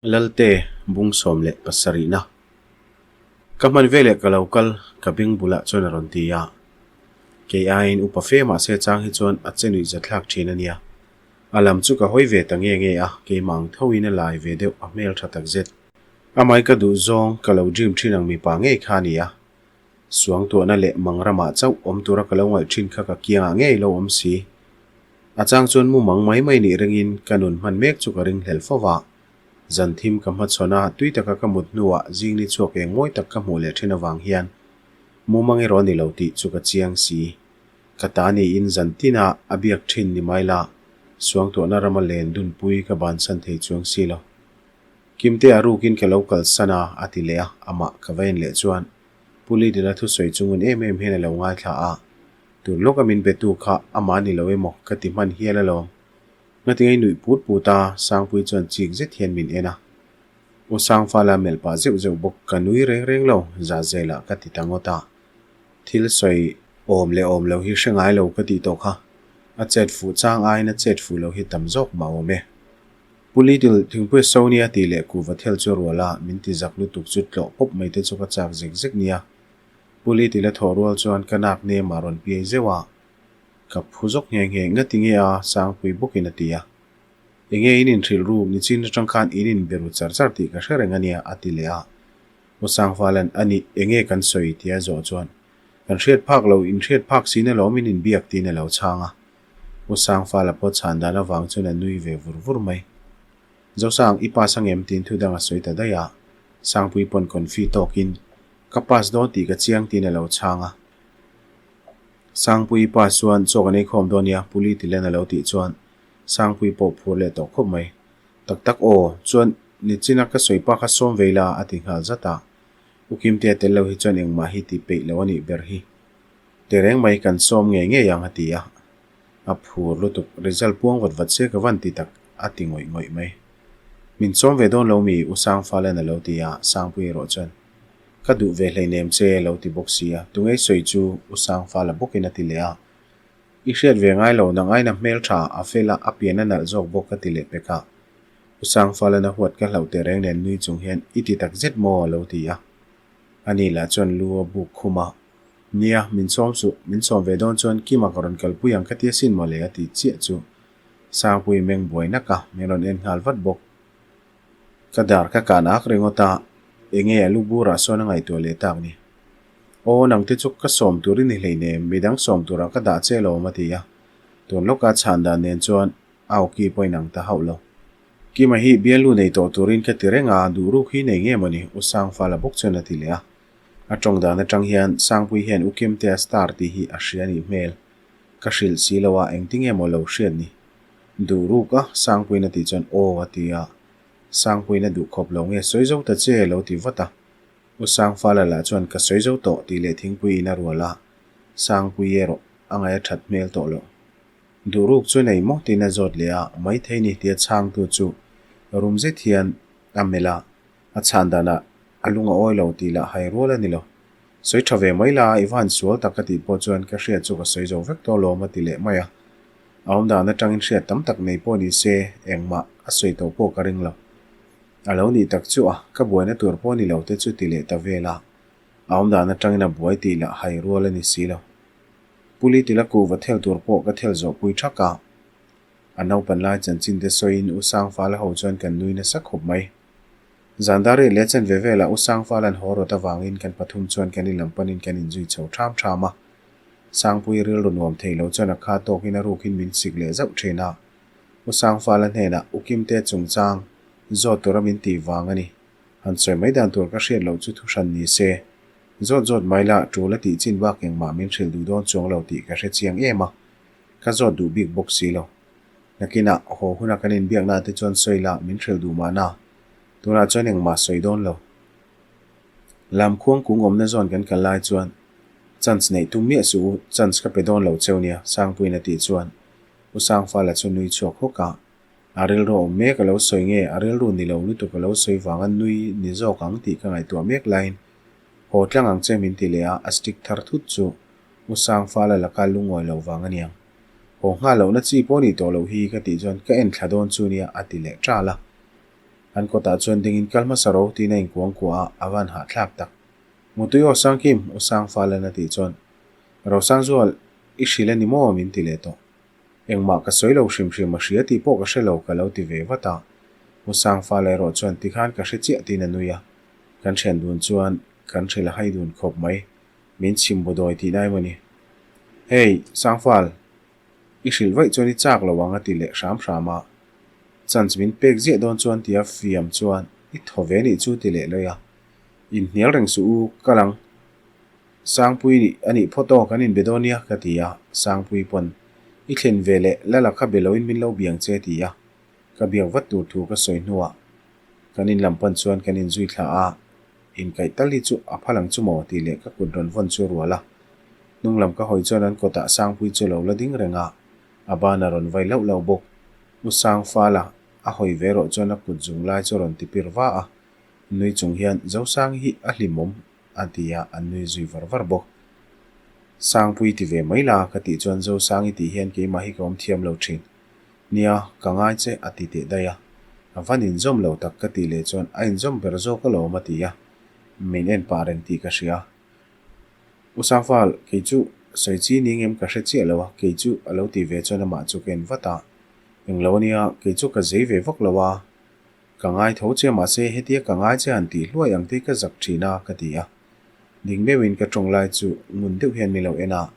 Lalte bung 17na. Ka hman veleh ka lo kal, ka beng bulah chuan a rawn ti a. Kei aiin upa fe mahse chang hi chuan a che nuih zathlak thin a nia. A lam chu ka hawi ve ta nge nge a, keimah ang thoin a lai ve deuh a hmel tha tak zet. Amai ka duh zawng ka lo dream thin ang mipa ngei kha a ni a. Suangtuahna leh mang ramah chauh awm tura ka lo ngaih thin kha ka kiangah ngei lo awm si. A chang chuan mu mang mai mai nih ringin ka nun hman mek chu ka ringhlel fo va. Zan thim ka hmachhawn a, tui taka ka mut hnuah zing ni chhuak eng mawi tak ka hmuh leh thin avang hian mumang erawh a ni lo tih chu ka chiang si. Ka ta niin zan tina a biak thin ni mai la, suangtuahna rama len dunpui ka bansan thei chuang si lo. Kimte a rukin ka lo kalsan a, a ti leh a, amah ka va en leh chuan Pu Lidina thusawi chu ngun em em hian a lo ngaithla a, Tun lawka min betu kha amah ni lo emaw ka ti hman hial alawm. Ngatinge i nuih put put a, Sangpui chuan chik zet hian min en a. U Sangfala melh pah zeuh zeuh bawk ka nui reng reng lo, zah zelah ka ti ta ngawt a. Thil sawi awm leh awm lo hi hre ngai lo ka tih tawh kha. A chet fuh chang aiin a chet fuh lo hi tam zawk mah awm e. Pu Little, thingpui so nia tih leh kuhva thel chu rual a, min ti zak lutuk chu tlawh pawp mai te chu ka chak zek zek nia. Puli ti la thawh rual chuan ka nak nem a rawn piai zeuh a, ka phu zawk nghe nghe, ngati nge a, Sangpui bawkin a ti a. Enge in inhrilh ru, nichin atang khan in inbe ru char char tih ka hre reng a nia, a ti leh a. U Sangvalan, A nih, enge kan sawi? tia zawh chuan, Kan hriat phak lo, in hriat phak sin alawm in inbiak tiin a lo chhang a. U Sangvala pawh chhan dan avang chuan a nui ve vur vur mai. Zosang, i pass angem? tiin thu dang a sawi ta daih a. Sangpui pawn confi tawkin, Ka pass dawn tih ka chiang tiin a lo chhang a. Sangpuii pa chuan chaw kan ei khawm dawn nia, Puli ti len a lo tih chuan Sangpuii pawh phur leh tawh khawp mai. Tak tak aw, chuan nichina ka sawi pa kha sawm vei la a ti nghal zat a. U Kimtea tel lo hi chuan engmah hi ti peih lo a nih ber hi. Tehreng mai kan sawm ngei ngei ang a ti a. A phur lutuk, result puang vat vat se ka van ti tak a ti ngawih ngawih mai. Min sawm ve dawn lo mi? U Sangfala'n a lo ti a, Sangpui erawh chuan, Ka duh ve hleinem che a lo ti bawk si a, tungei sawi chu U Sangfala bawkin a ti leh a. I hriat ve ngai lo, nang aina hmel tha, a fel a, a pian a nalh zawk bawk ka ti leh pek a. U Sangfala'n a huat ka hlauh teh reng nen nui chung hian, I ti tak zet maw? a lo ti a. Ani lah chuan lu a buk khum a. Nia, min sawm suh, min sawm ve dawn chuan Kima ka rawn kalpui ang ka ti asin mawle a ti chiah chu Sangpui meng buai nak a, min rawn en nghal vat bawk. Ka dar ka kan ak ringawt a, enge a lu burah sawn a ngaihtuah leh tak ni. Aw, nangte chu ka sawm tur i ni hleinem, midang sawm turah ka dah che alawm a ti a, tun lawka chhan dan nen chuan a awki pawh inang ta hauh lo. Kima hi bialnu nei tawh turin ka ti reng a, duh ruk hi nei nge mawni? U Sangfala bawk chuan a ti leh a. A tawng dan atang hian Sangpui hian U Kimtea star tih hi a hria nih hmel. Ka hrilh si lo a, engtinge maw lo hriat ni? Duh ruk a, Sangpuiin a tih chuan aw a ti a. Sangpuiin a duh khawp lo nge sawi zo ta che lo ti vat a. U Sangfala lah chuan ka sawi zo tawh tih leh thingpuiin a rual a. Sangpui erawh a ngaih a that hmel tawh loh. Duh ruk chu nei maw tiin a zawt leh a, maithei ni tia chhangtu chu rum zet hian a melh a. A chhan danah a lung a awi lo tih lah hai rual a ni lo. Sawi tha ve mai la, i va han sual tak ka tih pawh chuan ka hriat chu ka sawi zo vek tawh alawm a ti leh mai a. A awm dan atangin hriat tam tak nei pawh ni se engmah a sawi tawh pawh ka ring lo. A lo nih tak chu a, ka buaina tur pawh ni lo te chu ti leh ta vel a. A awm dan atangin a buai tih lah hai rual a ni si lo. Puli tila kuhva thel tur pawh ka thel zawh pui thak a. A naupan lai chanchin te sawiin U Sangfala ho chuan kan nui nasa khawp mai. Zandari leh chen ve velah U Sangfala'n haw rawt avangin kan pathum chuan kan inlam panin kan inzui chho ṭham ṭham a. Sangpui rilru nuam thei lo chuan a kha tawkin a rukin min sik leh zauh ṭhin a. U Sangfala hnenah U Kimte chungchang zawt tura min tih vang a ni. Han sawi mai dan tur ka hriat loh chu thuhran ni se. Zawt zawt mai lah ṭul a tih chin bak engmah min hrilh duh dawn chuang lo tih ka hre chiang em a. Ka zawt duh bik bawk si lo. Nakinah haw huna kan inbiakna te chuan sawi lah min hrilh duh mahna. Tunah chuan engmah sawi dawn lo. Lam khuang kung awmna zawn kan kal lai chuan chance neih tum miah suh u, chance ka pe dawn lo cheu nia, Sangpuiin a tih chuan U Sangfala chu nui chhuak hawk a. A rilru awm mek a lo sawi nge, a rilru ni lo lutuk a lo sawi vanga nui ni zawk ang tih ka ngaihtuah mek laiin haw tlang ang che min ti leh a, a stick thar thut chu U Sangfala laka lungawi lo vang a niang. Haw nghal lohna chi pawh nih tawh loh hi ka tih chuan ka en thla dawn chu nia a ti leh ṭal a. An kawtah chuan dingin kal hmasa ro tiin a inkuang kuah a, a van hahthlak tak. Mutui aw Sangkim, U Sangfalan a tih chuan, Rosangzual, i hrilh a ni maw? min ti leh tawh. Engmah ka sawi lo hrim hrim a hria tih pawh ka hre lo ka lo ti ve vat a. U Sangfala erawh chuan tikhan ka hre chiah tiin a nui a. Kan thian dun chuan kan hrilh a hai dun khawp mai. Min chhim bu dawi tih nai emaw ni? Hey, Sangfal! I hrilh vaih chuan i chak lo ang a ti leh hram hram a. Chance min pek ziah dawn chuan tia fiam chuan i thaw ve nih chu ti leh lawi a. Inhnial reng suh u, kal ang. Sangpui nih a nih phawt aw kan inbe dawn nia ka ti a, Sangpui pawn i thlen ve leh Lala kha be loin min lo biang che ti a, ka biak vat tur thu ka sawi hnuah kan in lam pan chuan kan inzui thla a, inkaih tal hi chu a phal ang chu maw tih leh ka kut rawn vawn chu rual a. Hnung lam ka hawi chuan an kawtah Sangpui chu lo la ding reng a, a ban a rawn vai lauh lauh bawk. U Sangfala a hawi ve rawh chuan a kut zung lai chu a rawn ti pir va a, nui chung hian Zosangi hi a hlimawm a ti a, an nui zui var var bawk. Sangpui ti ve mai la ka tih chuan Zosangi tih hian keimah hi ka awm thiam lo thin. Nia, ka ngai che a ti teh daih a. A van inzawm lo tak ka tih leh chuan a inzawm ber zawk alawm a ti a, min en pah reng tih ka hria. U Sangfal, kei chu sawi chi ni ngem ka hre chiah lo a, kei chu a lo ti ve chuan amah chu ka en vat a. Englo ania, kei chu ka zei ve vak lo a. Ka ngai tho che mahse hetia ka ngai che han tih hluai ang te ka zak thin a ka ti a. Ding meuhin ka tawng lai chu ngun deuh hian min lo en a,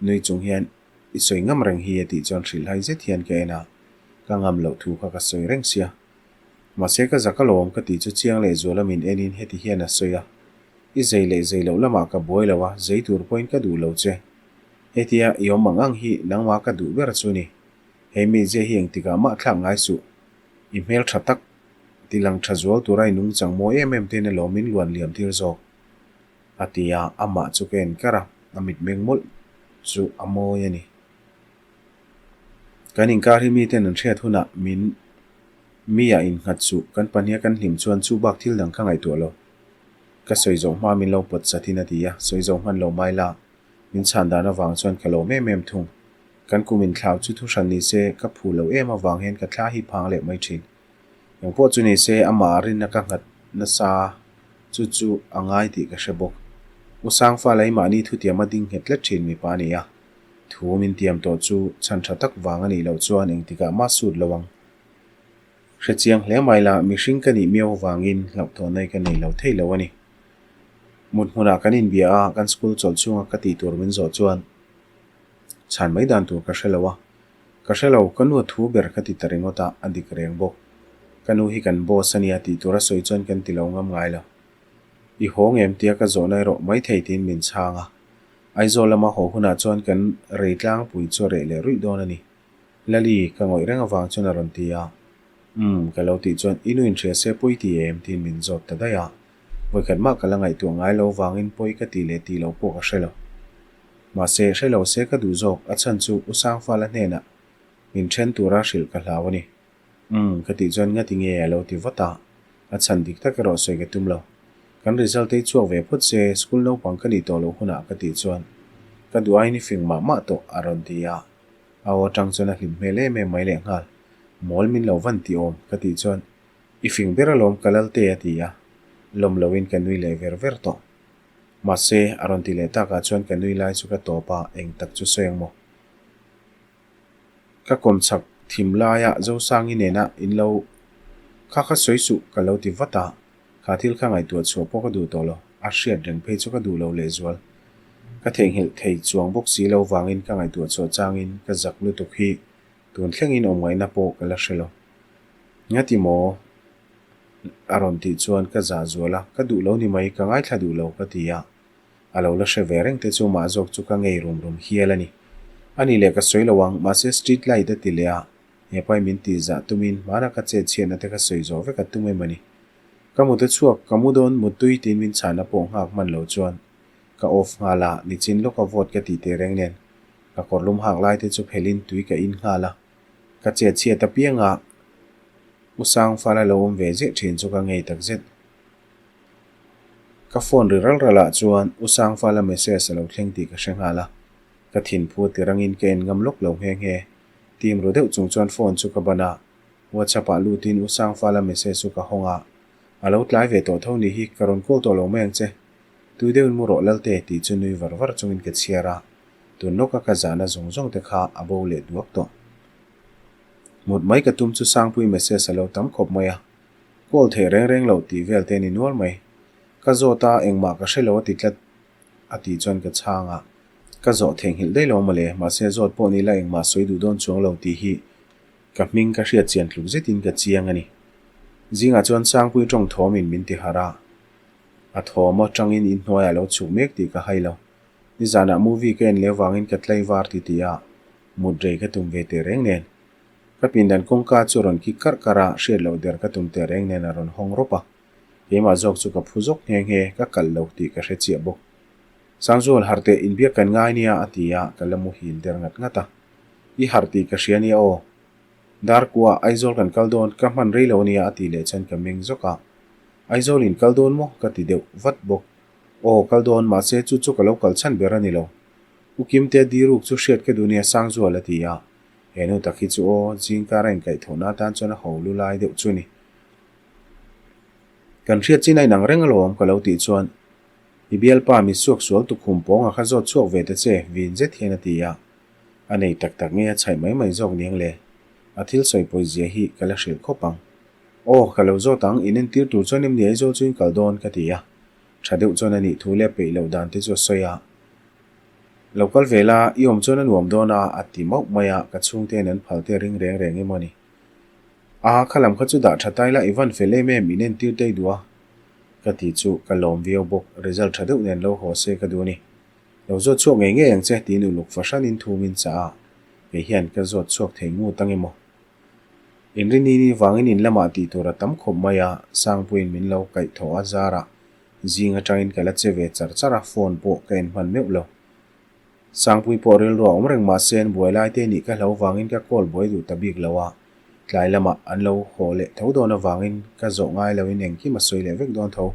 nui chung hian i sawi ngam reng hi a tih chuan hrilhhai zet hian ka en a, ka ngam loh thu kha ka sawi reng sia. Mahse ka zak alawm ka tih chu chiang leh zuala min enin heti hian a sawi a, I zei leh zei loh lamah ka buai lo a, zei tur pawhin ka duh lo che. Hetia i awm ang ang hi nangmah ka duh ber chu ni. He mizia hi engtikah mah thlak ngai suh. I hmel tha tak ti lang tha zual tura i nungchang mawi em em tein alawm min luan liam tir zawk, a ti a, amah chu ka en kar a, a mitmeng mawlh chu a mawi a ni. Kan inkar hi miten an hriat hunah min mi ah innghat suh, kan pahniha kan hlim chuan chu bak thil dang ka ngaihtuah lo. Ka sawi zawh hma min lo pawt satin a ti a, sawi zo hman lo mai la, min chhan dan avang chuan ka lawm em em thung. Kan kum inthlau chu thu hran ni se, ka phu lo em avang hian ka thla hi phang leh mai thin. Eng pawh chu ni se, amah rinna ka nghat nasa chu chu a ngai tih ka hre bawk. U Sangfa lei mahni thutiama ding nghet tlat thin mipa a ni a. Thu min tiam tawh chu chhan tha tak vang a nih loh chuan engtikah mah sut lo ang. Hre chiang hle mai la, mihring ka nih miau avangin hlauhthawnna hi ka nei lo thei lo a ni. Mut hmunah kan inbia a, kan school chawlh chhunga ka tih tur min zawh chuan Chhan mai dan tur ka hre lo a, ka hre lo, ka nu a thu ber ka ti ta ringawt a, a dik reng bawk. Ka nu hi kan boss a nia tih tura sawi chuan kan ti lo ngam ngai lo. I haw ngem tia ka zawhna erawh mai thei tiin min chhang a. Aizawl lama haw hunah chuan kan rei tlangpui chu a reh leh ruih dawn a ni. Lali, ka ngawih reng avang chuan a rawn ti a. Umm, ka lo tih chuan i nu inhria se pawi ti em? tiin min zawt ta daih a. Vawikhat mah ka la ngaihtuah ngai lo vangin pawi ka tih leh tih loh pawh ka hre lo. Mahse, hre lo se ka duh zawk, a chhan chu U Sangfala hnenah min then tura hrilh ka hlau a ni. Umm, ka tih chuan ngati nge a lo ti vat a, a chhan dik tak erawh sawi ka tum lo. Kan result te hi chhuak ve phawt se, school naupang ka nih tawh loh hunah ka tih chuan ka duh aiin i fing mah mah tawh a rawn ti a, a aw atang chuan a hlim hmel em em mai lehnghal. Mawl min lo van ti awm ka tih chuan i fing ber alawm ka lal te a ti a, lawm loin ka nui leh ver ver tawh. Mahse, a rawn ti leh takah chuan ka nui lai chu ka tawp a, eng tak chu sawi ang maw? Ka kawm chhak thim laia Zosangi nena in lo kha kha sawi suh ka lo ti vat a, kha thil kha ngaihtuah chhuah pawh ka duh tawh lo, a hriat reng phei chu ka duh lo lehzual. Ka theihnghilh thei chuang bawk si lo vangin ka ngaihtuah chhuah changin ka zak lutuk hi tun thlengin awm ngaihna pawh ka la hre lo. Ngati maw? A rawn tih chuan ka zah zual a, ka duh lo ni mai, ka ngaithla duh lo ka ti a. A lo la hre ve reng te chu mah zawk chu ka ngei rum rum hial a ni. A ni leh ka sawi lo ang, mahse street light a ti leh a, hepai min tih zah tumin hmana ka chet chhiatna te kha sawi zawh vek a tum em a ni. Ka mut a chhuak, ka mu dawn, muttui tiin min chhana pawh nghak hman lo chuan ka off nghal a, nichin lawka vote ka tih teh reng nen ka kawrlum hak lai te chu phelhin tui ka in nghal a, ka chet chhiat apianga U Sangfala lo awm ve zeh thin chu ka ngei tak zet. Ka phone ri ral ral ah chuan U Sangfala message a lo thleng tih ka hre nghal a, ka thinphu ti rangin ka en ngam lawk lo nghe nghe. Tim ru deuh chung chuan phone chu ka ban a. WhatsApp ah lutin U Sangfala message chu ka hawng a, a lo tlai ve tawh tho ni hi, ka rawn call tawh lo mai ang che. Tui deuhin mu rawh Lalte tih chu nui var var chungin ka chhiar a, tun lawka ka zahna zawng zawng te kha a bo leh duak tawh. Mut mai ka tum chu Sangpui message a lo tam khawp mai a, call theih reng reng loh tih vel te ni nual mai. Ka zawt a, engmah ka hre lo a ti tlat a tih chuan ka chhang a, ka zawh theihnghilh daih lo mawle, mahse zawt pawh ni la engmah sawi duh dawn chuang lo tih hi ka hming ka hriat chian tluk zetin ka chiang a ni. Zingah chuan Sangpui tawng thawmin min ti harh a, a thawm atangin inhnuaiah a lo chhuk mek tih ka hai lo. Nizanah movie ka en leh avangin ka tlai var ti tih a, mut rei ka tum ve teh reng nen. Ka pindan kawngka chu rawn kik karh karh a, hriat loh der ka tum teh reng nen a rawn hawng rawp a. Keimah zawk chu ka phu zawk nghe nghe, ka kalh lo tih ka hre chiah bawk. Sangzual harh teh inbiak kan ngai nia a ti a, ka la muhil der ngat ngat a. I harh tih ka hria nia aw. Darkua, Aizawl kan kal dawn, ka hman rei lo nia a tih leh chuan ka meng zawk a. Aizawl in kal dawn maw? ka ti deuh vat bawk. Aw, kal dawn, mahse chu chu ka lo kal chhan ber a ni lo. U Kimtea diruk chu hriat ka duh nia Sangzual a ti a. He nu tak hi chu aw, zingkar a inkaihthawhna atan chuan a ho lu lai deuh chu a ni. Kan hriat chin a inang reng alawm ka lo tih chuan i bialpa mi suak sual tukhum pawnga kha zawt chhuak ve ta che vin zet hian a ti a. A nei tak tak nge a chhaih mai mai zawk niang le? A thil sawi pawi zia hi ka la hrilh khawp ang. Aw, ka lo zawt ang, in entir tur chuan em ni Aizawl chu in kal dawn ka ti a. Tha deuh chuan a nih thu leh peih loh dan te chu a sawi a. Lo kal ve la, i awm chuan a nuam dawn a, a ti mauh mai a, ka chhungte'n an phal te ring reng reng emaw ni. A, kha lam kha chu dah tha tai la, i van fel em em, in entir daih duh a. Ka ti chu ka lawm viau bawk, result tha deuh nen lo haw se ka duh a ni. Lo zawt chhuak ngei ngei ang che tiin uluk fahranin thu min chah a, kei hian ka zawt chhuak thei ngut ang emaw. Inrinini vangin in lamah tih tur a tam khawp mai a, Sangpuiin min lo kaih thawh a zarah zing atangin ka la che ve char char a, phone pawh ka en hman meuh lo. Sangpui pawh rilru a awm reng mahse an buai lai te nih ka hlo vangin ka call buai duh ta bik lo a, tlai lamah an lo haw leh tho dawn avangin ka zawh ngai loin engkim a sawi leh vek dawn tho.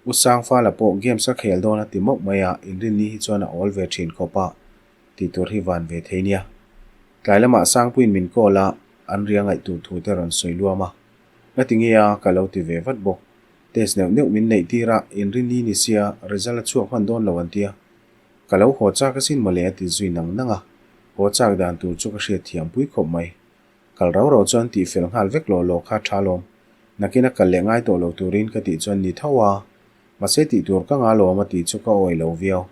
U Sangfala pawh games a khel dawn a ti mauh mai a, inrinni hi chuan a awl ve thin khawp a, tih tur hi van ve thei nia. Tlai lamah Sangpuiin min call a, an ria ngaih tur thu te rawn sawi luam a. Ka ti nge a, ka lo ti ve vat bawk. Test neuh neuh min neih tir a, inrinni ni sia, result a chhuak hman dawn lo an tia. Ka lo haw chak asin mawle a ti zui nang nang a, haw chak dan tur chu ka hriat thiam pui khawp mai. Kal rau rau chuan tih fel nghal vek lawh lawh kha tha lawm. Nakin a kal leh ngai tawh lo turin ka tih chuan ni tho a, mahse tih tur ka nga lawm a tih chu ka awi lo viau.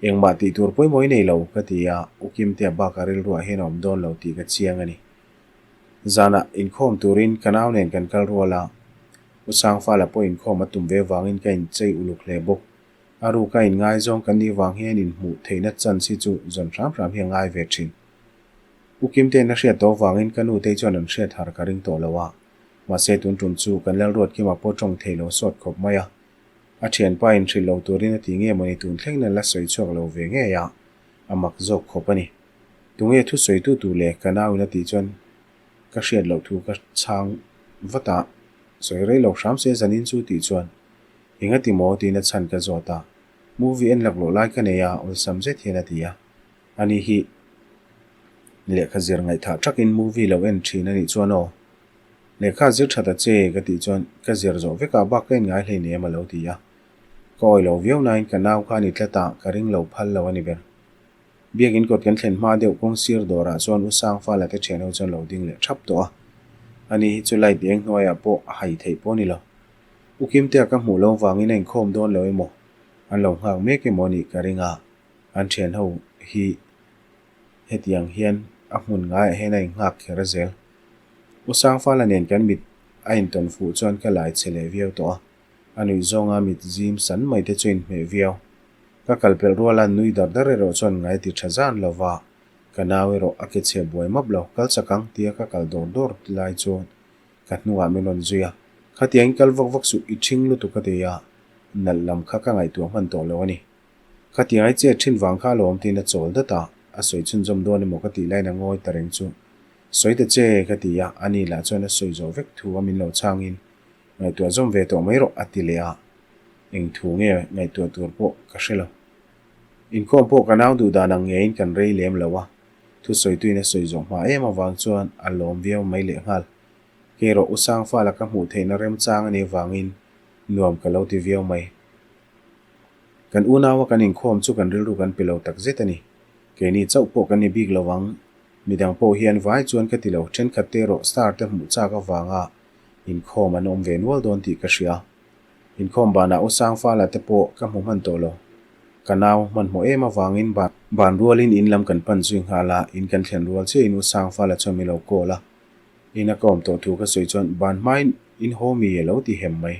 Engmah tih tur pawimawh i nei lo ka ti a, U Kimtea bakah rilruah hian a awm dawn lo tih ka chiang a ni. Zanah inkhawm turin ka nau nen kan kal rual a, U Sangfala pawh inkhawm a tum ve vangin ka inchei uluk hle bawk. A ruka inngaizawng kan nih vang hian inhmuh theihna chance hi chu zawn hram hram hi a ngai ve thin. U Kimte'n a hriat tawh vangin ka nutei chuan an hriat har ka ring tawh lo a, mahse tun tum chu kan Lalruatkima pawh tawng thei lo sawt khawp mai a. A thianpa in hrilh lo turin a ti nge mawni tun thleng nan la sawi chhuak lo ve ngei a, a mak zawk khawp a ni. Tunge thu sawi tu tur le ka nau in a tih chuan ka hriat loh thu ka chhang vat a, sawi rei lo hram se zanin chu tih chuan Eng a ti maw? tiin a chhan ka zawt a, movie en laklawh lai ka nei a, awlsam zet hian a ti a. Ani hi lehkha zir ngaihthah thakin movie lo en thin a nih chuan aw, lehkha zir tha ta che ka tih chuan ka zir zawh vekah bak ka en ngai hleinem a lo ti a. Ka awi lo viau nain ka nau kha a ni tlat a, ka ring lo phal lo a ni ber. Biakin kawt kan thlen hma deuh kawng sir dawrah chuan U Sangfala te thian ho chuan lo ding leh thap tawh a. Ani hi chu light eng hnuaiah pawh a hai theih pawh a ni lo. U Kimtea ka hmuh lo vangin a inkhawm dawn lo emaw, an lo nghak mek emaw a nih ka ring a. An thian ho hi hetiang hian a hmun ngaiah hian a inghak kher a zel. U Sangfala nen kan mit a intawn fuh chuan ka lai che leh viau tawh a, a nuih zawnga mit zim san mai te chu a inhmeh viau. Ka kal pelh ruala nui dar dar erawh chuan ngai ti tha zan lo va, ka nau erawh a ke chhe buai map lo, kal chak ang tia ka kal dawr dawr lai chuan ka hnungah min rawn zui a, khatiangin kal vak vak suh i ṭhing lutuk a ti a, nalh lam kha ka ngaihtuah hman tawh lo a ni. Khatiang ai chet thin vang kha alawm tiin a chawl dat a, a sawi chhunzawm dawn emaw ka tih laiin a ngawi ta reng chu. Sawi ta che ka ti a, ani lah chuan a sawi zawh vek thu a min lo chhangin ngaihtuah zawm ve tawh mai rawh a ti leh a, eng thu nge ngaihtuah tur pawh ka hre lo. Inkhawm pawh ka nau duh dan ang ngeiin kan rei lem lo a, thusawituin a sawi zawh hma em avang chuan a lawm viau mai lehnghal. Kei erawh U Sangfala ka hmuh theihna remchang a nih avangin nuam ka lo ti viau mai. Kan unaua kan inkhawm chu kan rilru kan pe lo tak zet a ni. Keini chauh pawh kan ni bik lo ang. Midang pawh hian vai chuan ka ti lo, thenkhat te erawh star te hmuh chak avanga inkhawm an awm ve nual dawn tih ka hria. Inkhawm banah U Sangfala te pawh ka hmu hman tawh lo. Ka nau hmanhmawh em avangin ban rualin in lam kan pan zui nghal a, in kan thlen rual chiahin U Sangfala chuan min lo call a. Ina ka awm tawh thu ka sawi chuan ban hmain in haw mi a lo ti hem mai.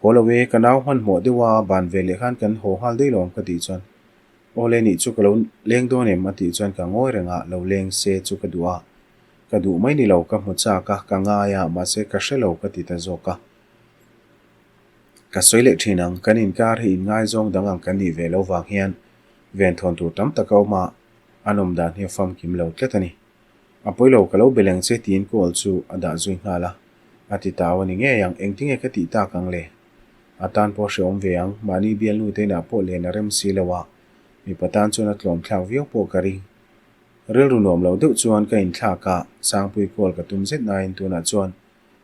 Haw lo e, ka nau hmanhmawh deuh a, ban ve leh khan kan haw nghal daih lo ang ka tih chuan Awle nih chu ka lo leng dawn em a tih chuan ka ngawi reng a, lo leng se chu ka duh a, ka duh mai ni lo, ka hmu chak a, ka ngai a, mahse ka hre lo ka ti ta zawk a. Ka sawi leh thin ang, kan inkar hi inngaizawng dang ang kan nih ve lo vang hian venthawn tur tam tak a awm a, an awm dan hi a famkim lo tlat a ni. A pawi lo, ka lo be leng che tiin call chu a dah zui nghal a, a ti tau a ni ngei ang, engtinge ka tih tak ang le? A tan pawh hrehawm ve ang, mahni bialnu te inah pawh len a rem si lo a, mipa tan chuan a tlawm thlak viau pawh ka ring. Rilru nuam lo deuh chuan ka inthlak a, Sangpui call ka tum zet nain tunah chuan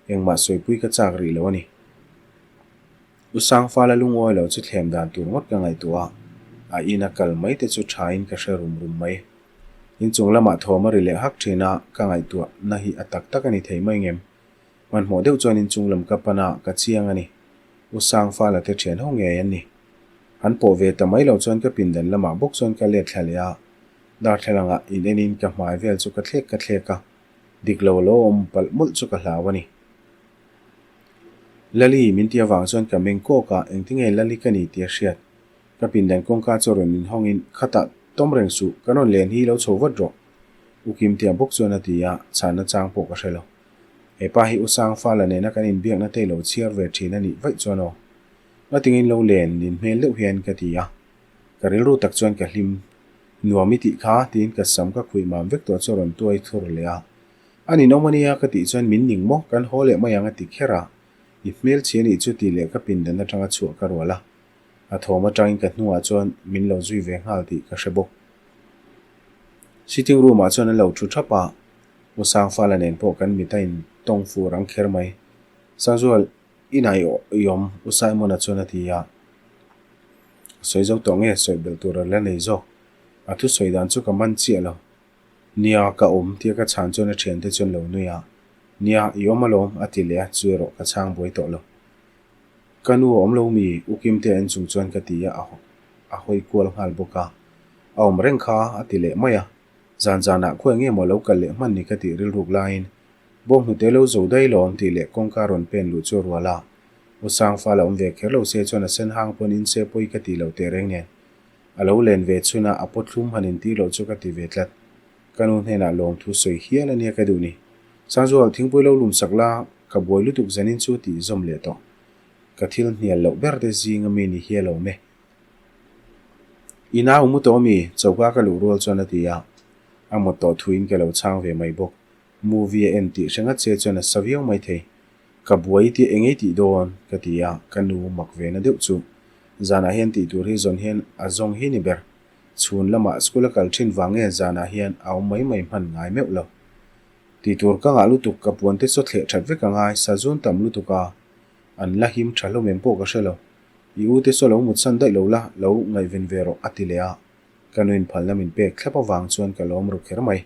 engmah sawipui ka chak rih lo a ni. U Sangfala lungawi lo chu thlem dan tur ngawt ka ngaihtuah a, a ina kal mai te chu thain ka hre rum rum mai. Inchung lamah thawm a ri leh hak thin a, ka ngaihtuahna hi a tak tak a ni thei mai ngem. Hmanhmawh deuh chuan inchung lam ka pan a, ka chiang a ni. U Sangfala te thian ho ngei an ni. Han pawh ve ta mai lo chuan ka pindan lamah bawk chuan ka let thla leh a, darthlalangah in enin ka hmai vel chu ka thlek ka thlek a, dik lo lo awm palh mawlh chu ka hlau a ni. Lali min ti avang chuan ka meng kawk a, engtinge Lali ka ni tih a hriat. Ka pindan kawngka chu rawn inhawngin, Khatah tawm reng suh, kan rawn len hi lo chho vat rawh. U Kimtea bawk chuan a ti a, chhanna chang pawh ka hre lo. He pa hi U Sangfala nena kan inbiakna te lo chhiar ve thin a nih vaih chuan aw. Ngatingin lo len nin hmel deuh hian ka ti a. Ka rilru tak chuan ka hlim. Nuam i tih kha, tiin ka sam ka khuih mam vek tawh chu a rawn tuai thur leh a. A ninawm a nia ka tih chuan min ning maw, kan haw leh mai ang a ti kher a. I hmelchhia nih chu tih leh ka pindan atanga chhuah ka rual a. A thawm atangin ka hnungah chuan min lo zui ve nghal tih ka hre bawk. Sitting room ah chuan an lo thu thap a, U Sangfala nen pawh kan mit a in tawng fur ang kher mai. Sangzual, inah i i awm, U Simon-a chuan a ti a. A sawi zo tawh nge sawi belh tur a la nei zawk. A thusawi dan chu ka man chiah lo. Nia, ka awm, tia ka chhan chuan a thiante chuan lo nui a. Nia, i awm alawm, a ti leh a, chu erawh ka chhang buai tawh lo. Ka nu a awm lo mi? U Kimte en chung chuan ka ti a, a hawi kual nghal bawk a. A awm reng kha, a ti leh mai a. Zan zanah khawi nge maw lo kal leh hman ni ka tih rilruk laiin bawnghnute lo zo daih lawm tih leh kawngka rawn pen luh chu a rual a. U Sangfal a awm ve kher lo se chuan a sen hang pawn in se pawi ka tih loh teh reng nen. A lo len ve chhun a, a pawt thlum han intir loh chu ka ti ve tlat. Ka nu hnenah lawmthu sawi hial a nia ka duh ni. Sangzual, thingpui lo lum sak la, ka buai lutuk zanin chu tih zawm leh tawh. Ka thil hnial loh ber te zing ami ni hial awm e. I nau mu tawh ami? Choka ka luh rual chuan a ti a. A mut tawh thuin ka lo chhang ve mai bawk. Movie a en tih hre ngat che chuan a sa viau mai thei. Ka buai tih eng ei tih dawn? ka ti a, ka nu mak ve na deuh chu. Zanah hian tih tur hi zawn hian a zawng hi ni ber. Chhun lamah school a kal thin vang nge zanah hian a awm mai mai hman ngai meuh lo. Tih tur ka ngah lutuk, ka puan te chaw thleh that vek a ngai, sazun tam lutuk a, an la him tha hlawm em pawh ka hre lo. I u te saw lo mutsan daih lo la, lo ngaihven ve rawh a ti leh a, ka nuin phalna min pek thlap avang chuan ka lawm ru kher mai.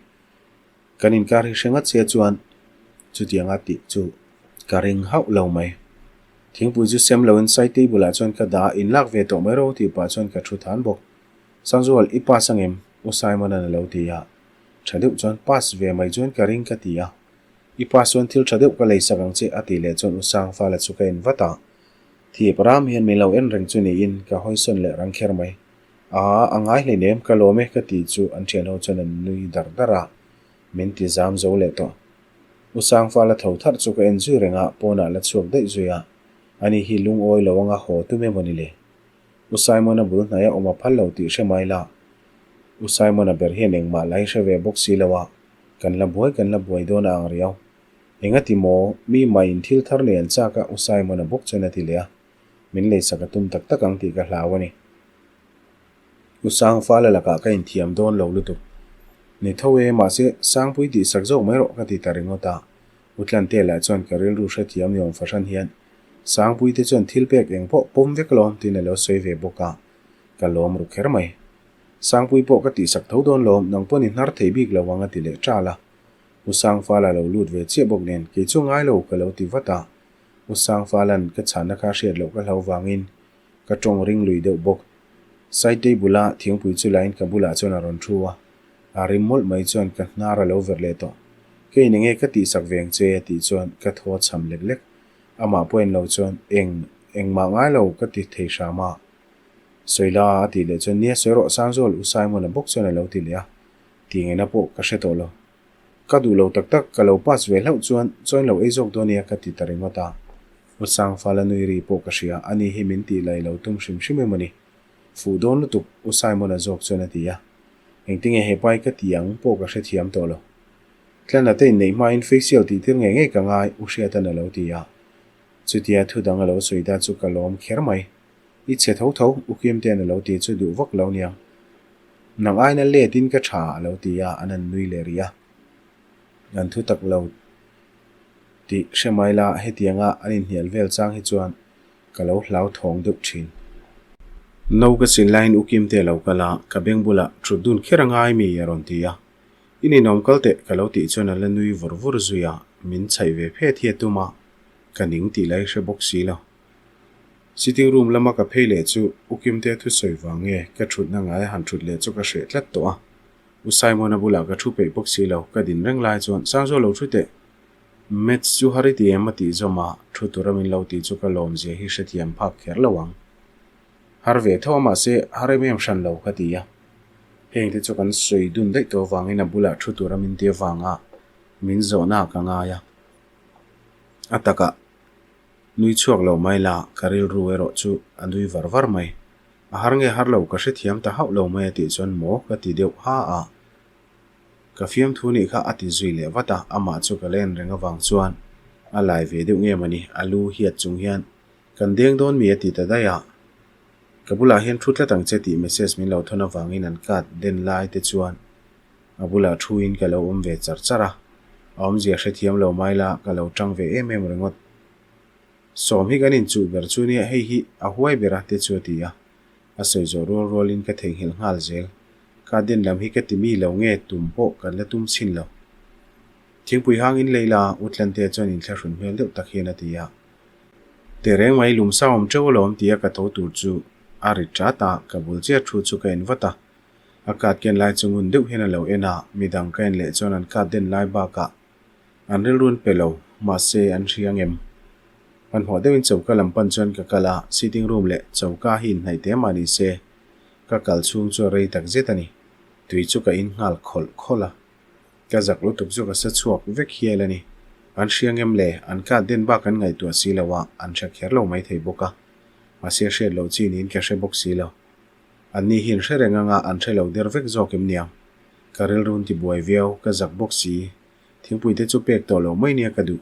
Kan inkar hi hre ngat sia chuan chutianga tih chu ka ring hauh lo mai. Thingpui chu sem loin side table ah chuan ka dah a, inlak ve tawh mai ro tih pah chuan ka thu than bawk. Sangzual, i pass angem? U Simon-a'n a lo ti a. Tha deuh chuan pass ve mai chuan ka ring ka ti a. I pass chuan thil tha deuh ka lei sak ang che a tih leh chuan U Sangfala chu ka en vat a. Thip ram hian min lo en reng chu niin ka hawisawn leh rang kher mai. Aa, a ngai hleinem, ka lawm e ka tih chu an thianho chuan an nui dar dar a, min ti zam zo leh tawh. U Sangfala tho tharh chu ka en zui reng a, pawnah la chhuak daih zui a, ani hi lungawi lo anga haw tum emaw ni le? U Simon-a bul hnaia awm a phal lo tih hre mai la. U Simon-a ber hian engmah la hi hre ve bawk si lo a, kan la buai kan la buai dawn a ang riau. Engati maw, mi maiin thil thar nei an chak a, U Simon-a bawk chuan a ti leh a. Min leisak a tum tak tak ang tih ka hlau a ni. U Sangfala lakah ka inthiam dawn lo lutuk. Ni tho e, mahse Sangpui tihsak zawk mai rawh ka ti ta ringawt a. U Tlantea lah chuan ka rilru hrethiam ni awm fahran hian Sangpuii te chuan thil pek eng pawh pawm vek alawm tiin a lo sawi ve bawk a, ka lawm ru kher mai. Sangpuii pawh ka tihsak tho dawn lawm, nang pawn i hnar thei bik lo ang a ti leh ṭal a. U Sangfala lo lut ve chiah bawk nen kei chu ngai lo ka lo ti vat a. U Sangfala'n ka chhanna kha hriat loh ka hlau vangin ka tawng ring lui deuh bawk. Saitei bula thingpui chu lain ka bulah chuan a rawn thu a, a rim mawlh mai chuan ka hnar a lo verh leh tawh. Kei eng nge ka tihsak ve ang che a tih chuan ka thaw chham lek lek. Amah pawh en lo chuan eng engmah ngai lo ka ti thei hram a. Sawila a tih leh chuan nia sawi rawh Sangzawl U Simon-a bawk chuan a lo ti leh a, tih ngaihna pawh ka hre tawh lo. Ka duh lo tak tak, ka lo pass ve hlauh chuan chawn lo ei zawk dawn nia ka ti ta ringawt a. U Sangfala nui ri pawh ka hria, ani hi min tih lai lo tum hrim hrim em a ni. Fuh dawn lutuk, U Simon-a zawk chuan a ti a. Engtinge he pai ka ti ang pawh ka hrethiam tawh lo. Tlana te inneih hmain facial tih tir ngei ngei ka ngai, U Hriatan a lo ti a. Chutia thu dang a lo sawi ta chu ka lawm kher mai. I chhe tho tho, U Kimte'n a lo ti chu duh vak lo niang. Nang aina let in ka tha a lo ti a, an han nui leh rih a. An thu tak lo tih hre mai la, hetianga an inhnial vel chang hi chuan ka lo hlauthawng deuh thin. No ka sil laiin U Kimte a lo kal a, ka beng bulah thut dun kher a ngai mi a rawn ti a. I ninawm kal teh ka lo tih chuan a la nui vur vur zui a, min chhaih ve phet hi a tum a, ka ning tih lai hre bawk si lo. Sitting room lama ka phei leh chu U Kimtea thusawi vang nge ka thutna ngai a han thut leh chu ka hreh tlat tawh a. U Simon-a bulah ka thu peih bawk si lo, ka din reng lai chuan Sangzawl lo thu teh. Maths chu har i ti em a tih zawm a, thu tura min lo tih chu ka lawm zia hi hrethiam phak kher lo ang. Har ve tho a mahse har em em hran lo ka ti a. Heng te chu kan sawi dun daih tawh avangin a bulah thu tura min ti avanga min zawhna ka ngai a. A takah. Nui chhuak lo mai la, ka rilru erawh chu a nui var var mai. A har nge har lo ka hrethiam ta hauh lo mai a tih chuan maw ka ti deuh ha a. Ka fiamthu nih kha a ti zui leh vat a, amah chu ka len reng avang chuan a lai ve deuh nge mawni, a lu hiat chung hian kan deng dawn mi a ti ta daih a. Ka bulah hian thu tlat ang che tih message min lo thawn avangin an card den lai te chuan a bulah thuin ka lo awm ve char char a, a awmzia hrethiam lo mai la ka lo tang ve em em ringawt. Sawm hi kan inchuh ber chu nia hei hi a huai ber a te chu a ti a, a sawi zawh rual rualin ka theihnghilh nghal zel. Ka den lam hi ka ti mi lo nge tum pawh kan la tum chhin lo. Thingpui hang in lei la, U Tlantea chuan inthlahrun hmel deuh tak hian a ti a. Tehreng mai lum sa awm teuh alawm tia ka tho tur chu a ri tat a, ka bul chiah thu chu ka en vat a. A card ken lai chu ngun deuh hian a lo en a, midang ka en leh chuan an card den lai bakah An rilru an pe lo, mahse an hria ngem. Hmanhmawh deuhin choka lam pan chuan ka kal a, sitting room leh choka hi inhnaih te mah ni se, ka kal chhung chu a rei tak zet a ni. Tui chu ka in nghal khawlh khawlh a, ka zak lutuk chu ka sa chhuak vek hial a ni. An hria ngem le, an card den bak an ngaihtuah si lo a, an hre kher lo maithei bawk a, mahse hriat loh chi niin ka hre bawk si lo. Anni hi an hre reng anga an hre lo der vek zawk em niang? Ka rilru an ti buai viau, ka zak bawk si. Thingpui te chu pek tawh lo mai nia ka duh.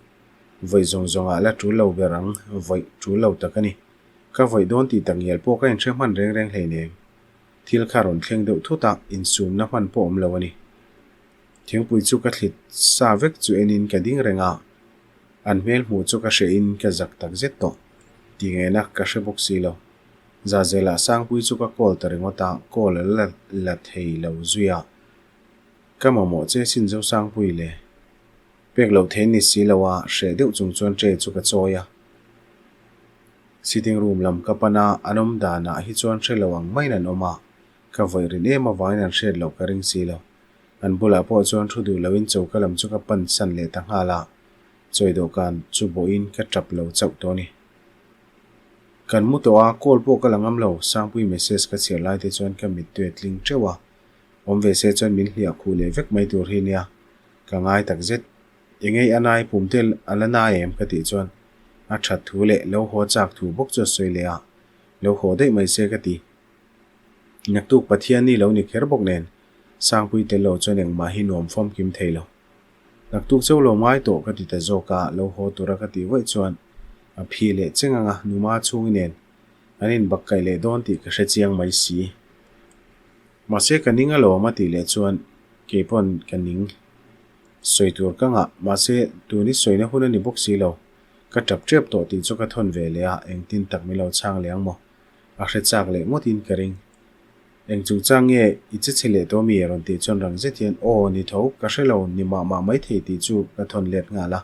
Vawi zawng zawngah la tul lo ber ang, vawi tul lo tak a ni. Ka vawi dawn tih tak ngial pawh ka inhre hman reng reng hleinem. Thil kha rawn thleng deuh thut a, insumna hman pawh awm lo a ni. Thingpui chu ka thlit sa vek chu enin ka ding reng a, an hmel hmuh chu ka hrehin ka zak tak zet tawh. Ti ngena ka hre bawk si lo. Zahzelah Sangpui chu ka call ta ringawt a, call a la la thei lo zui a. Ka mamawh che sin Zosangpui le. Pek loh thein ni si lo a, hreh deuh chung chuan tray chu ka chawi a. Sitting room lam ka pan a, an awm danah hi chuan hre lo ang maiin an awm a, ka vawih rin em avangin an hriat loh ka ring si lo. An bulah pawh chuan thu duh loin choka lam chu ka pan san leh ta nghal a, chawi dawhkan chu bawhin ka tap lo chauh tawh a ni. Kan mu tawh a, call pawh ka la ngam lo, Sangpui message ka chhiar lai te chuan ka mittui a tling teuh a, Awm ve se chuan min hliah khuh leh vek mai tur hi nia, ka ngai tak zet. Engei a nai pum te a la nai em ka tih chuan a that thu leh lo haw chak thu bawk chu a sawi leh a, lo haw daih mai se ka ti. Naktuk Pathian ni lo ni kher bawk nen Sangpui tel lo chuan engmah hi nuam fawmkim thei lo. Naktuk chauh lo ngai tawh ka ti ta zawk a, lo haw tura ka tih vaih chuan a phi leh cheng ang a, numa chhungi nen an inbakkaih leh dawn tih ka hre chiang mai si. Mahse ka ning alawm a tih leh chuan kei pawn ka ning. Sawi tur ka ngah, mahse tun i sawina hun a ni bawk si lo. Ka tap tep tawh tih chu ka thawn ve leh a, engtin tak min lo chhang leh ang maw? A hre chak leh ngawtin ka ring. Eng chungchang nge i che chhe leh tawh mi? Rawn tih chuan rang zet hian, Aw, ni tho, ka hre lo, ni mah mah maithei tih chu ka thawn let nghal a.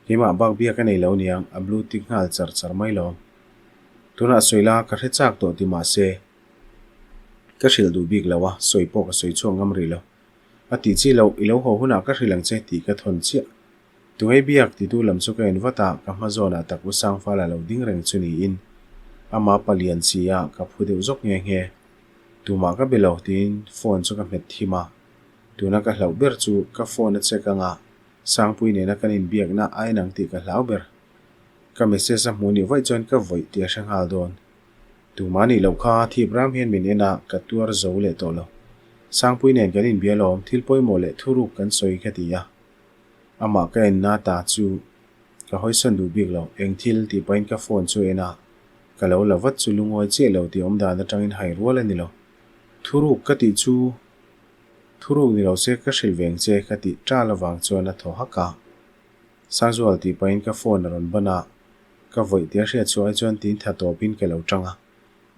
Keimah bak biak a nei lo niang, a blue tick nghal char char mai lo. Tunah sawi la, ka hre chak tawh ti mah se, ka hrilh duh bik lo a, sawi pawh ka sawi chhuak ngam rih lo. A tih chi loh, i lo haw hunah ka hrilh ang che tih ka thawn chiah. Tungei biak titu lam chu ka en vat a, ka hma zawnah tak U Sangfala lo ding reng chu niin amah palian si a, ka phu deuh zawk nghe nghe. Tumah ka be lo tiin phone chu ka hmet thim a, tuna ka hlauh ber chu ka phone a check anga Sangpui nena kan inbiakna a en ang tih ka hlau ber. Ka message a hmuh nih vaih chuan ka vawih tih a hre nghal dawn. Tumah nih loh kha thip ram hian min en a, ka tuar zo leh tawh lo. Sangpui nen kan inbia lawm, thil pawimawh leh thuruk kan sawi ka ti a. Amah ka en na ta chu ka hawisawn duh bik lo, eng thil tih pahin ka phone chu en a, ka lo la vat chu lungawi chiah lo tih awmdan atangin hai rual a ni lo. Thuruk ka tih chu thuruk ni lo se ka hrilh veng che ka tih tal avang chuan a thaw hak a. Sangzual tih pahin ka phone a rawn ban a, ka vawih tia hriat chhuah ai chuan tin tha tawpin ka lo tang a.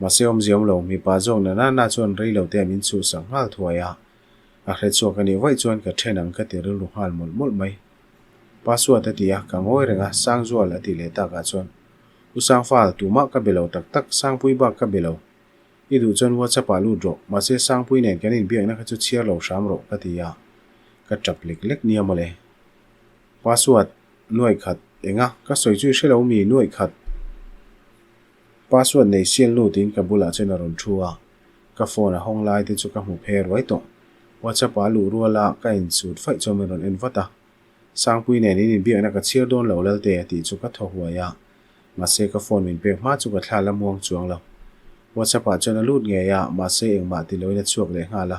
Mahse awmzia awm lo, mipa zawk na na na chuan rei lo te a min chhuhsak nghal thuai a. A hre chhuak a nih vaih chuan ka then ang ka ti rilru nghal mawlh mawlh mai. Password a ti a, ka ngawi reng a, Sangzual a ti leh takah chuan, U Sangfal, tumah ka be lo tak tak, Sangpui bak ka be lo. I duh chuan WhatsApp ah lut rawh, mahse Sangpui nen kan inbiakna kha chu chhiar lo hram rawh ka ti a, ka tap lek lek nia mawle. Password, nuaih khat, enga, ka sawi chu i hre lo mi, nuaih khat. Password nei sial nu tiin ka bulah chuan a rawn thu a, ka phone a hawng lai te chu ka hmu phe ruai tawh. WhatsApp ah a luh rual a, ka insut faih chuan min rawn en vat a. Sangpui nen in inbiakna ka chhiar dawn lo Lalte a tih chu ka thaw huai a, mahse ka phone min pek hma chu ka thla la muang chuang lo. WhatsApp ah chuan a lut ngei a, mahse engmah ti loin a chhuak leh nghal a.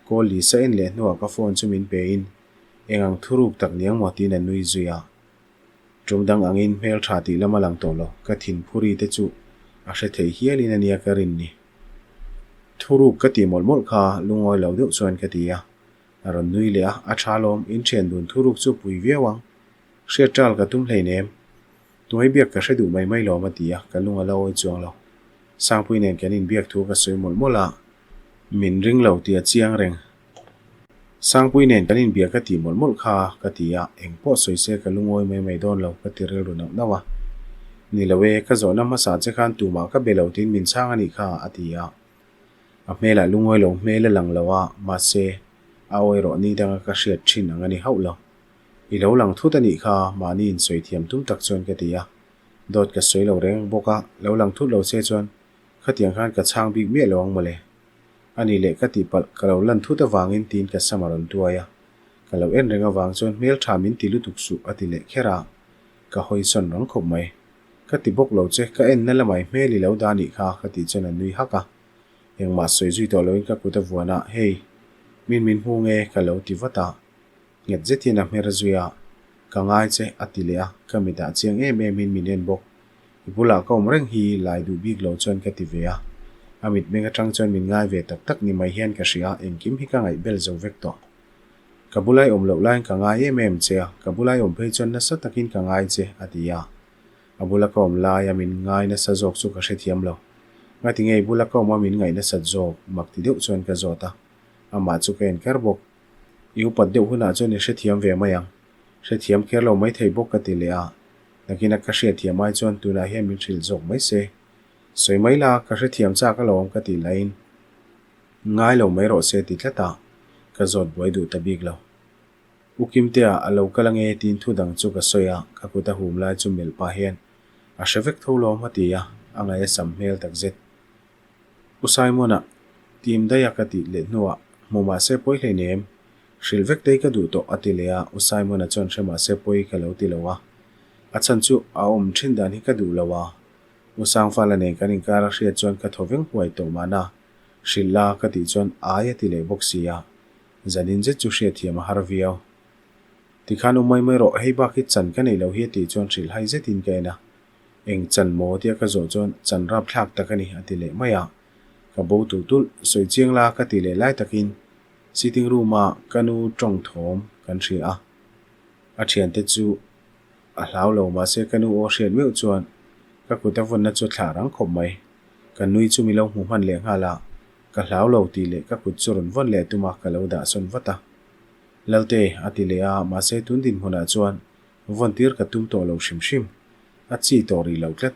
Call Lisa en leh hnuah ka phone chu min pe in eng ang thuruk tak niang maw tiin a nui zui a. Tum dang angin hmel tha tih lam a lang tawh lo, ka thin phuri te chu a hre thei hialin a nia ka rin ni. Thuruk ka tih mawlh mawlh kha lungawi lo deuh chuan ka ti a, a rawn nui leh a, a tha lawm, in thian dun thuruk chu pui viau ang. Hriat tal ka tum hleinem. Tuai biak ka hre duh mai mai lawm a ti a, ka lung a la awi chuang lo. Sangpui nen kan inbiak thu ka sawi mawlh mawlh a, min ring lo tih a chiang reng. Sangpui nen kan inbia ka tih mawlh mawlh kha ka ti a, eng pawh sawi se ka lungawi mai mai dawn lo ka ti rilru nauh nauh a. Ni lo e, ka zawhna hmasa che khan tumah ka be lo tiin min chhang a nih kha a ti a. A hmelah lungawi lo hmel a lang lo a, mahse, a awi rawh ni danga ka hriat thin ang a ni hauh lo. I lo lang thut a nih kha, mahni insawi thiam tum tak chuan ka ti a. Dawt ka sawi lo reng bawk a, lo lang thut lo che chuan khatiang khan ka chhang bik miah lo ang mawle. A ni leh ka tihpalh ka lo lan thut avangin tiin ka sam a rawn tuai a, ka lo en reng avang chuan hmel tha min ti lutuk suh a ti leh kher a, ka hawi sawn rang khawp mai. Ka ti bawk lo che, ka en na lamai hmel i lo dah nih kha ka tih chuan a nui hak a, engmah sawi zui tawh loin ka kut a vuan a, hei, min min hmu nge ka lo ti vat a. Nghet zet hian a hmer zui a, Ka ngai che, a ti leh a, ka mitah chiang em em in min en bawk. I bulah ka awm reng hi lai duh bik lo chuan ka ti ve a. A mitmeng atang chuan min ngai ve tak tak ni mai hian ka hria a, engkim hi ka ngaih bel zo vek tawh. Ka bulai awm loh laiin ka ngai em em che a, ka bulai awm phei chuan nasa takin ka ngai che, a ti a. A bula ka awm laia min ngai nasa zawk chu ka hrethiam lo. Ngati nge i bula ka awm a min ngaih nasat zawk? mak ti deuh chuan ka zawt a. Amah chu ka en kher bawk. I upat deuh hunah chuan i hrethiam ve mai ang. Hrethiam kher lo mai thei bawk ka ti leh a, nakina ka hriatthiam ai chuan tunah hian min hrilh zawk mai se. Sawi mai la, ka hrethiam chak alawm ka tih laiin ngai lo mai rawh se ti tlat a, ka zawt buai duh ta bik lo. U Kimtea a lo kal ange tiin thu dang chu ka sawi a, ka kut a hum lai chu melh pah hian a hre vek tho lawm a ti a, a ngaih a sam hmel takzet. U Simon-a, Team daia ka tih leh hnuah hmu mahse pawi hleinem, hrilh vek tei ka duh tawh a ti leh a, U Simon-a chuan hre mahse pawi ka lo ti lo a, a chhan chu a awm thin dan hi ka duh lo a, U Sangfala nen kan inkar a hriat chuan ka thaw veng huai tawh mahna, hrilh la ka tih chuan ai a ti leh bawk si a, zanin zet chu hriatthiam a har viau. Tikhan u mai mai rawh, hei bak hi chan ka nei lo hi a tih chuan hrilh hai zetin ka en a. Eng chan maw tia ka zawh chuan chan rap thlak tak a ni a ti leh mai a. Ka bo tulh tulh, sawi chiang la ka ti leh lai takin. Sitting room ah ka nu tawng thawm kan hria a, a thiante chu a hlau lo mahse ka nu aw hriat meuh chuan ka kut a vawnna chu a thlah rang khawp mai. Ka nui chu mi lo hmu hman leh nghal a, ka hlau lo tih leh ka kut chu rawn vawn leh tum a ka lo dah sawn vat a. Lalte a ti leh a mahse tun dinhmunah chuan vawn tir ka tum tawh lo hrim hrim, a chi tawh rih lo tlat.